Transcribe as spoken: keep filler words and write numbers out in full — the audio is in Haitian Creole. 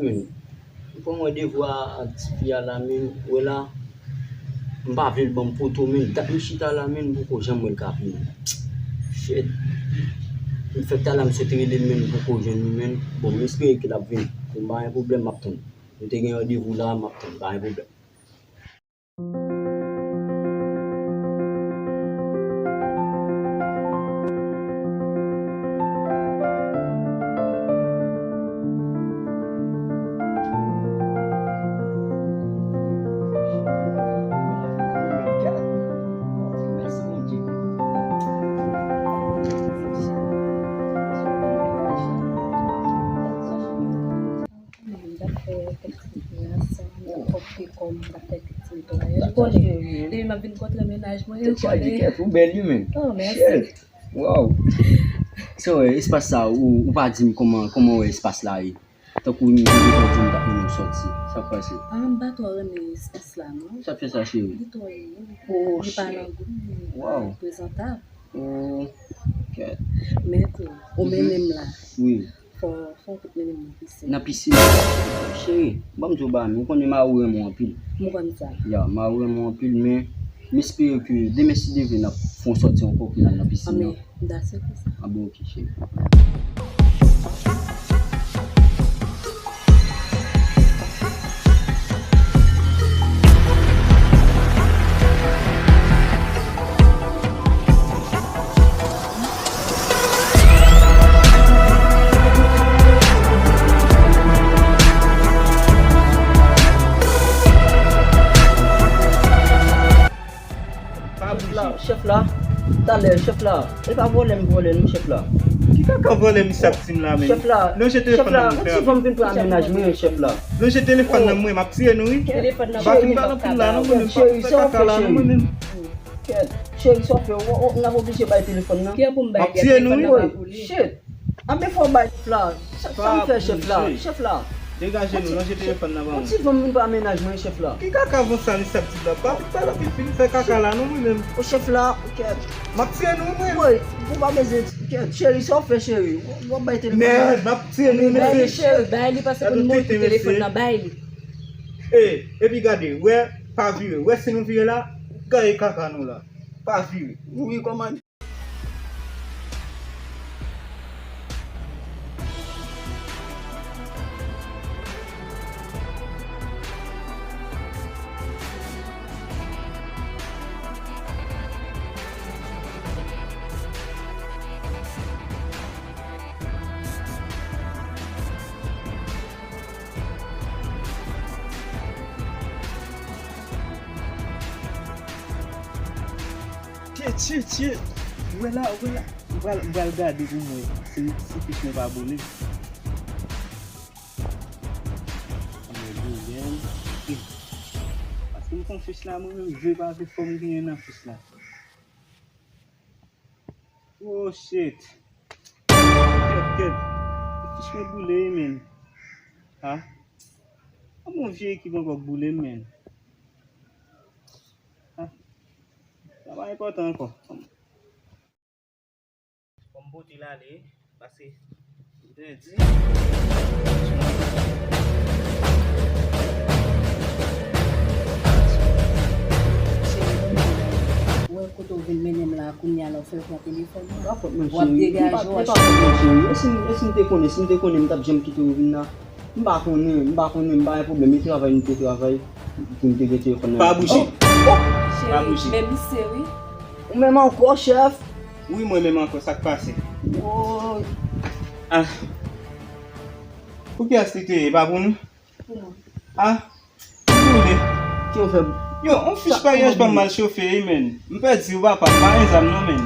Men, m pran randevou a, a tifi a la, men, wè la, m pa vle l ban m foto, men, dat m chita la, men, m poko janm wè l ka vini. Shit. M fèk talè a m sot rele l, men, m poko jwenn li, men. Bon, m espere ke l ap vini. Bon, pa gen pwoblèm, m ap tann. Nou te gen randevou la, m ap tann, pa gen pwoblèm. M t ap fè kèk ti dekorasyon, m t ap fè kòm, m t ap fè kèk ti netwayaj. Ou konnen, depi m ap vin kontre mennaj mwen, ou konnen. Ou bèl wi, men. Oh, mèsi. Shit. Wow. So, eh, espas sa, ou, ou pa di m kòman, kòman w wè espas la ye? Tankou m te di w m t ap mennen w sòti. Sa k pase? Ah, m pa twò renmen espas la, non. Sa k fè sa, cheri? Li twò imen. Oh, shit. Li pa nan gou m, li pa prezantab. Oh, kèt. Men tou, ou menm menm la. Wi. Fò, fò w fout mennen m nan pisin. Nan pisin? Cheri, ban m di w bagay, ou konnen mari w renmen w anpil. M konn sa. Ya, mari w renmen w anpil, men m espere ke demen si Dye vle n ap fè yon sòti ankò pou n al nan pisin nan. Anben, m ta swiv sa. Ah bon, ok, cheri. Pa bouje. Chèf la, talè, chèf la. E pa vòlè m vòlè non, chèf la. Ki kaka vòlè misye ap di m la, menm? Chèf la, non, se telefòn nan, chèf la, ou ti van m vin pran mennaj mwen, chèf la. Non, se telefòn nan mwen, m ap tiye nou, wi. Telefòn nan. M pa fin pale anpil la, non, mwen menm, m pa fin fè kaka la, non, mwen menm. Kèt, cheri, sa w fè? W, w, n ap oblije bay telefòn nan. Kè pou m bay telefòn nan pa pou li. Shit. Anben fò w bay chèf la. Sa, sa m fè chèf la? Chèf la. Degaje nou, lonje telefòn nan ban mwen. Yon ti van m vin pran mennaj mwen, chèf la. Ki kaka van sa misye ap di la? Pa, pa la fin fè kaka la, non, mwen menm. O chèf la, kèt. M ap tiye nou, mwen. Woy, ou pa bezwen, kèt, cheri, sa w fè, cheri? W, w ap bay telefòn nan. Mèd, m ap tiye nou, mesye. Bay li, cheri, bay li, paske pou n monte telefòn nan, bay li. E, epi gade, wè, pa vire. Wè si nou vire la, gaye kaka nou la. Pa vire. Wi, kòmandan. Tye, tye, tye. Ou wè la, ou wè la. M pral, m pral gade pou m wè si, si fich mwen pa boule. Mwen bezwen. Paske m konn fich la, mwen menm, je pa vle fò m genyen nan fich la. Oh shit. Kèt, kèt. Fich mwen boule, men. Ha? An bon vye ekip ankò k boule m, men. Ha? Sa pa enpòtan ankò. Fò m pote l ale, paske Lendi. Wè kote w vin mennen m la, kounye a la w fè l pran telefòn nan. W ap degaje w. E pa fòt mwen, cheri. E si m, e si m te konnen, si m te konnen, m t ap janm kite w vin la. M pa konnen, m pa konnen, m pa gen pwoblèm. E travay m te travay, pou m te gen telefòn nan. Pa bouje. Oh, oh. Pa bouje. Cheri, men misye wi. Ou menm ankò, chèf? Wi, mwen menm ankò, sa k pase? Woy. Ah. Pou kiyès li te ye? E pa pou nou? Pou mwen. Ah. Pou li. Ki yo fè? Yo, on fich paryaj pa m mal chofe, wi, men. M pèdi w, papa, m pa gen zam non, men.